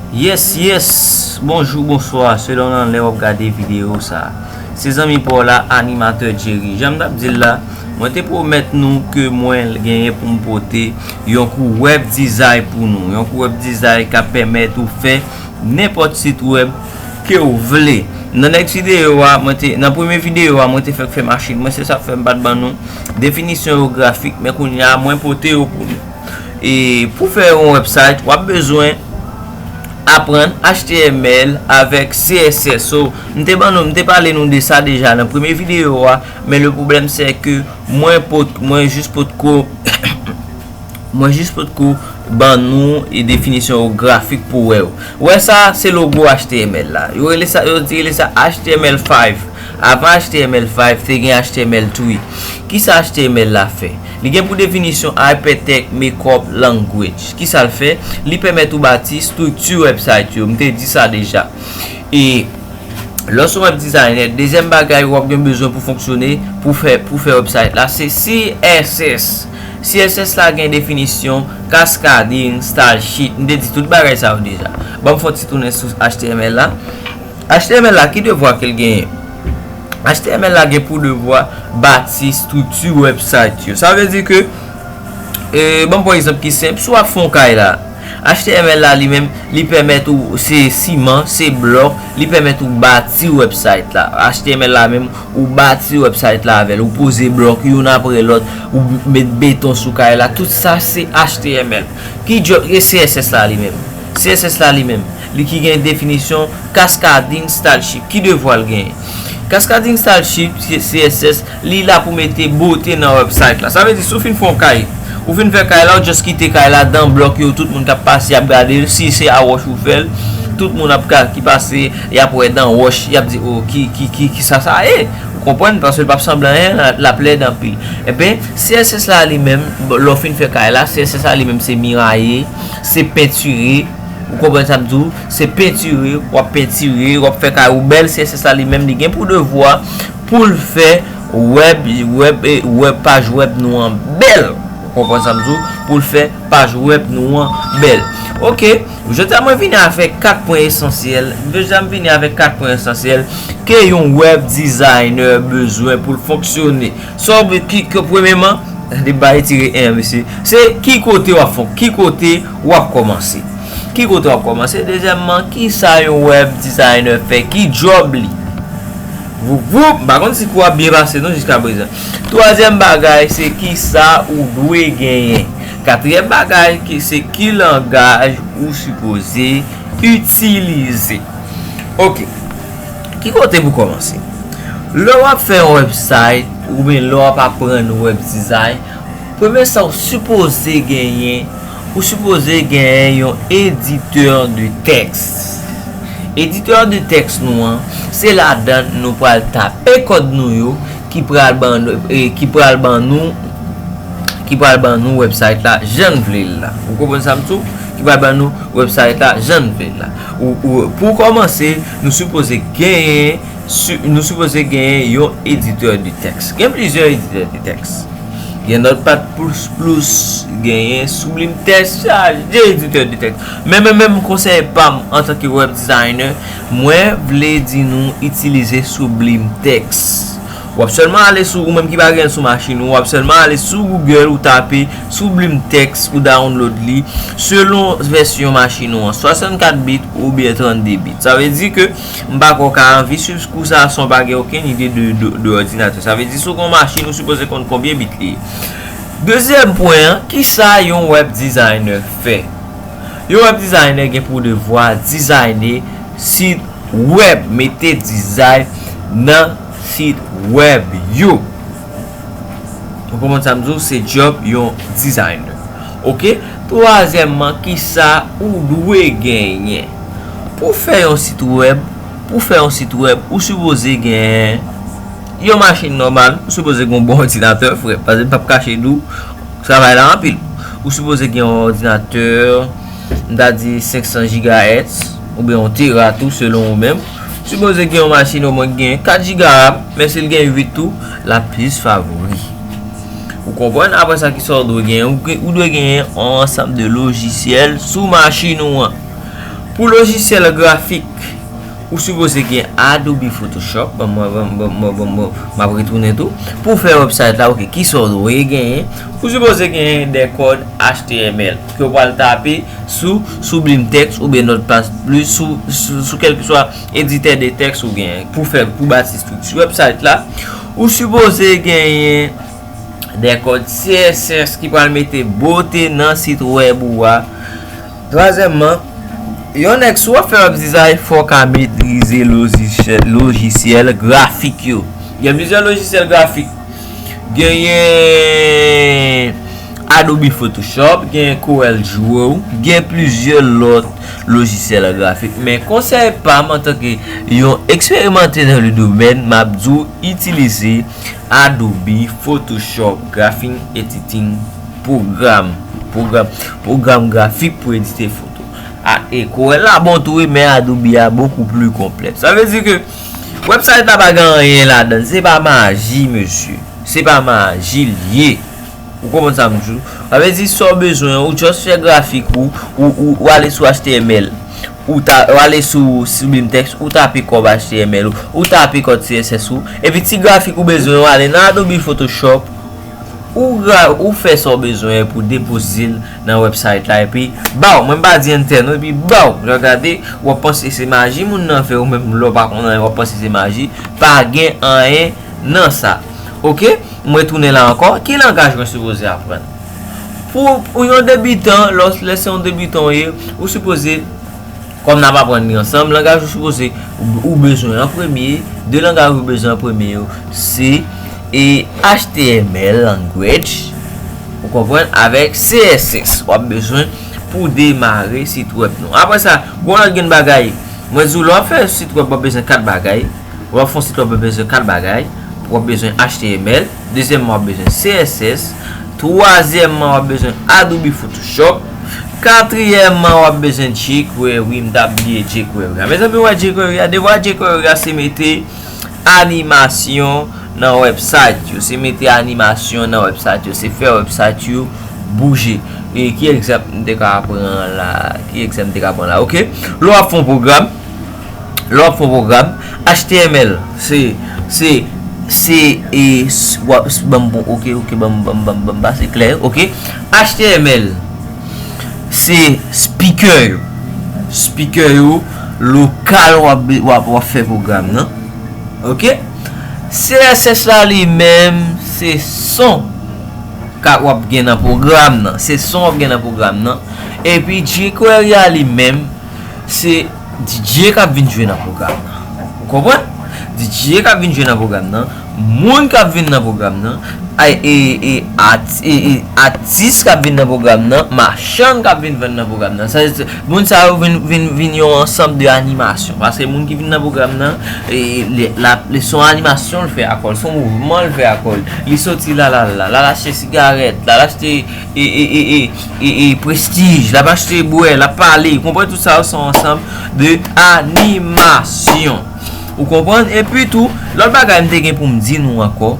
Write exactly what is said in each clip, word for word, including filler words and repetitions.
Yes, yes. Bonjou, bonswa, selon nan lè w ap gade videyo sa. Se zanmi pa w la, animatè Jerry. Jan m t ap di l la, mwen te pwomèt nou ke mwen genyen pou m pote yon kou web design pou nou. Yon kou web design k ap pèmèt ou fè nenpòt sit web ke w vle. Nan next videyo a, mwen te, nan premye videyo a, mwen te fèk fè machin. Mwen se sa k fè m pa t ban nou definisyon yo grafik, men kounye a, mwen pote yo pou nou. E pou fè yon website, w ap bezwen aprann H T M L avèk C S S. So, m te ban nou, m te pale nou de sa deja nan premye videyo a, men le pwoblèm se ke mwen pot, mwen jis pot ko, mwen jis pot ko ban nou e definisyon yo grafik pou wè yo. Wè sa, se logo H T M L la. Yo rele sa, yo te rele sa H T M L five. Avan H T M L five, te gen H T M L three. Kisa H T M L la fè? Li gen pou definisyon Hypertext Markup Language. Kisa l fè? Li pèmèt ou bati estrikti website yo. M te di sa deja. E lè w se yon web designer, dezyèm bagay w ap gen bezwen pou fonksyone, pou fè, pou fè website la, se C S S. C S S la gen definisyon cascading style sheet. M te di tout bagay sa yo deja. Ban m fè yon ti tounen sou H T M L la. H T M L la, ki devwa ke l genyen? H T M L la gen pou devwa bati estrikti website yo. Sa vle di ke, e, ban m pran egzanp ki senp, si w ap fè yon kay la, H T M L la li menm, li pèmèt ou, se siman, se blòk, li pèmèt ou bati website la. H T M L la menm, ou bati website la avè l, ou poze blòk youn apre lòt, ou met beton sou kay la, tout sa se H T M L. Ki djòb, e C S S la li menm? C S S la li menm, li ki gen definisyon cascading style sheet. Ki devwa l genyen? Cascading style sheet, C S S, li la pou mete bote nan website la. Sa vle di, si w fin fè yon kay, ou fin fè kay la, ou just kite kay la dan blòk yo, tout moun k ap pase ap gade l, si se a wòch ou fè l, tout moun ap ka, ki pase, y ap wè dan wòch, y ap di, "Oh, ki, ki, ki, ki sa sa ye?" Ou konprann? Paske l p ap sanble anyen, l ap lèd anpil. Ebyen, C S S la li menm, lè w fin fè kay la, C S S la li menm se miraye, se pentire, ou konprann sa m di w? Se pentire, w ap pentire, w ap fè kay ou bèl, C S S la li menm li gen pou devwa pou l fè web, web, e, web, paj web nou an bèl. Ou konprann sa m di w? Pou l fè paj web nou an bèl. Ok, jodi a mwen vini avèk kat pwen esansyèl. Jodi a m vini avèk kat pwen esansyèl ke yon web designer bezwen pou l fonksyone. Sa w ki, ki, premyeman, li bay tire en, mesye. Se ki kote w ap fon, ki kote w ap kòmanse. Ki kote w ap kòmanse? Dezyèmman, ki sa yon web designer fè? Ki djòb li? Voup, voup, m pa konn si kou ap byen pase non jiska prezan. Twazyèm bagay, se ki sa ou dwe genyen. Katriyèm bagay, ki, se ki langaj ou sipoze itilize. Ok. Ki kote pou kòmanse? Lè w ap fè yon website, oubyen lè w ap aprann web design, premye sa w sipoze genyen, ou sipoze genyen yon editè de tèks. Editè de tèks nou an, se ladan nou pral tape kòd nou yo ki pral ban nou, e, ki pral ban nou, ki pral ban nou website la jan n vle l la. Ou konprann sa m di w? Ki pral ban nou website la jan n vle l la. Ou, ou, pou kòmanse, nou sipoze genyen, si, nou sipoze genyen yon editè de tèks. Gen plizyè editè de tèks. Gen Notepad Plus Plus, genyen Sublime Text, chaje editè de tèks. Men, men, men, konsèy pa m antanke web designer, mwen vle di nou itilize Sublime Text. W ap sèlman ale sou, ou menm ki pa gen l sou machin ou, w ap sèlman ale sou Google, ou tape Sublime Text, ou download li, selon vèsyon machin ou an, swasannkat bit oubyen trannde bit. Sa vle di ke m pa kwè w ka anvi swiv kou sa san w pa gen okenn ide de, de, de òdinatè. Sa vle di si w gen yon machin, ou sipoze konn konbyen bit li ye. Dezyèm pwen an, kisa yon web designer fè? Yon web designer gen pou devwa dizayne sit web, mete dizay nan sit web yo. Ou konprann sa m di w, se djòb yon dizayner. Ok? Twazyèmman, kisa ou dwe genyen? Pou fè yon sit web, pou fè yon sit web, ou sipoze gen yon machin nòmal, ou sipoze gen yon bon òdinatè, frè, paske m p ap kache di w, travay la anpil. Ou sipoze gen yon òdinatè, m ta di senk san gigahertz, oubyen yon tera tou, selon ou menm. Ou sipoze gen yon machin omwen ki gen kat giga ram, men si l gen uit tou, l ap plis favori. Ou konprann? Apre sa, kisa w dwe genyen? Ou, ou dwe genyen yon ansanm de lojisyèl sou machin ou an. Pou lojisyèl grafik, ou sipoze gen Adobe Photoshop. Bon, mwen, bon, bon, bon, bon, bon, m ap retounen tou. Pou fè website la, ok, kisa w dwe genyen? Ou sipoze genyen de kòd H T M L ke w pral tape sou Sublime Text oubyen Notepad Plus, sou, sou, sou kèlkeswa editè de tèks ou genyen pou fè, pou bati estrikti website la. Ou sipoze genyen de kòd C S S ki pral mete bote nan sit web ou a. Twazyèmman, yon nèg, si w ap fè web design, fò w ka metrize lojisyèl, lojisyèl grafik yo. Gen plizyè lojisyèl grafik. Genyen Adobe Photoshop, gen Corel Draw, gen plizyè lòt lojisyèl grafik. Men konsèy pa m antanke yon eksperimante nan le domèn, m ap di w itilize Adobe Photoshop Graphic Editing Program. Pwogram, pwogram grafik pou edite foto. A, e Corel la bon tou wi, men Adobe a bokou pli konplèks. Sa vle di ke website la pa gen anyen ladan l. Se pa maji, mesye. Se pa maji l ye. Ou konprann sa m di w? Sa vle di sa w bezwen, ou just fè grafik ou, ou, ou, ou ale sou H T M L. Ou ta, ou ale sou Sublime Text, ou tape kòd H T M L ou, ou tape kòd C S S ou, epi ti grafik ou bezwen, ou ale nan Adobe Photoshop, ou, gra- ou fè sa w bezwen pou depoze l nan website la, epi baw, mwen m pa di enter non, epi baw, jan gade, w ap panse se maji moun nan fè, ou menm lè w pa konn anyen, w ap panse se maji, pa gen anyen nan sa. Ok, m retounen la ankò, ki langaj mwen sipoze aprann? Pou, pou yon debitan, lòs, lè se yon debitan w ye, ou sipoze, kòm n ap aprann li ansanm, langaj ou sipoze, ou, ou bezwen an premye, de langaj ou bezwen an premye yo, se e H T M L language, ou konprann, avèk C S S, w ap bezwen pou demare sit web nou. Apre sa, gon lòt grenn bagay, mwen di w, lè w ap fè sit web, w ap bezwen kat bagay. Lè w ap fè yon sit web, w ap bezwen kat bagay. W ap bezwen H T M L. Dezyèmman, w ap bezwen C S S. Twazyèmman, w ap bezwen Adobe Photoshop. Katriyèmman, w ap bezwen jQuery. M t ap bliye jQuery a. Mezanmi, w wè jQuery a, devwa jQuery a se mete animasyon nan website yo. Se mete animasyon nan website yo. Se fè website yo bouje. E ki egzanp m te ka pran la? Ki egzanp m te ka pran la? Ok. Lè w ap fè yon pwogram, lè w ap fè yon pwogram, H T M L, se, se, se, e, s- w ap- s- ban m bon, ok, ok, ban m, ban m, ban m, ban m pase klè, ok. H T M L, se speaker yo. Speaker yo, lokal w ap, w ap, w ap fè pwogram nan. Ok? C S S la li menm, se son ka w ap gen nan pwogram nan. Se son w ap gen nan pwogram nan. Epi jQuery a li menm, se D J k ap vin jwe nan pwogram nan. Ou konprann? D J k ap vin jwe nan pwogram nan, moun k ap vin nan pwogram nan, ay, e, e, at, e, e, atis k ap vin nan pwogram nan, machann k ap vin vann nan pwogram nan. Sa, se, moun sa yo vin, vin, vin yon ansanm de animasyon. Paske moun ki vin nan pwogram nan, e, li, la, li se yon animasyon l fè a kò l, se yon mouvman l fè a kò l. Li soti la, la, la, la, l achte sigarèt, la, l achte e, e, e, e, e, e, prestij, l ap achte bwè, l ap pale, ou konprann, tout sa yo se yon ansanm de animasyon. Ou konprann? Epi tou, lòt bagay m te gen pou m di nou ankò,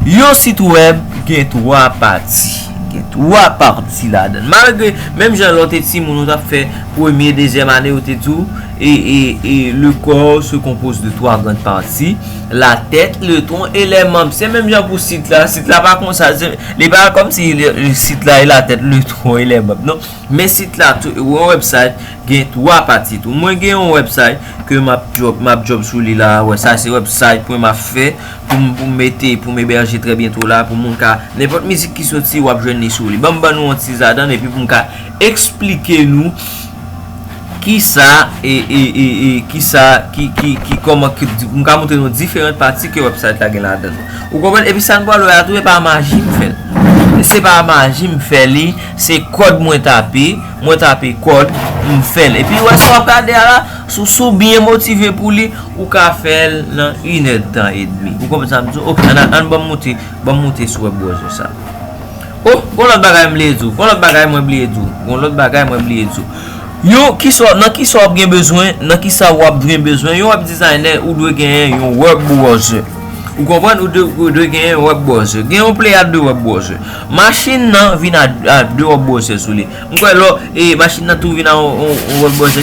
yon sit wèb gen twa pati. Gen twa pati ladan l. Malgre, menm jan lè w te timoun, ou t ap fè premye, dezyèm ane, yo te di w, e, e, e, le corps se compose de trois grandes parties, la tête, le tronc et les membres. Se menm jan pou sit la. Sit la pa konsa. Se, li pa kòmsi le, le sit la e la tèt, le tronc et les membres. Non. Men sit la, tou, yon website, gen twa pati tou. Mwen gen yon website ke m ap job, m ap job sou li la. Wè, sa se website mwen m ap fè pou m, pou m mete, pou m ebèje trè byento la, pou moun ka, nenpòt mizik ki soti, w ap jwenn li sou li. Ban m ban nou yon ti zadann, epi pou m ka eksplike nou kisa, e, e, e, e, kisa, ki, ki, ki, kòman, ki, m ka montre nou diferan pati ke website la gen ladan l. Ou konprann? Epi sa n pral wè a tou, e pa maji m fè l. Se pa maji m fè li, se kòd mwen tape, mwen tape kòd, m fè l. Epi wè sa w ap gade a la, si w, si w byen motive pou li, ou ka fè l nan inèdtan edmi. Ou konprann sa m di w? Ok, ann, ann ban m monte, ban m monte sou web browser sa. Oh, gon lòt bagay m bliye di w. Gon lòt bagay mwen bliye di w. Gon lòt bagay mwen bliye di w. Yo, kisa, nan kisa w ap gen bezwen, nan kisa w ap gen bezwen, yon web designer, ou dwe genyen yon web browser. Ou konprann? Ou dwe, ou dwe genyen yon web browser. Gen yon pleyad de web browser. Machin nan vin a, a de web browser sou li. M kwè lò, e, machin nan tou vin a yon, yon, yon web browser.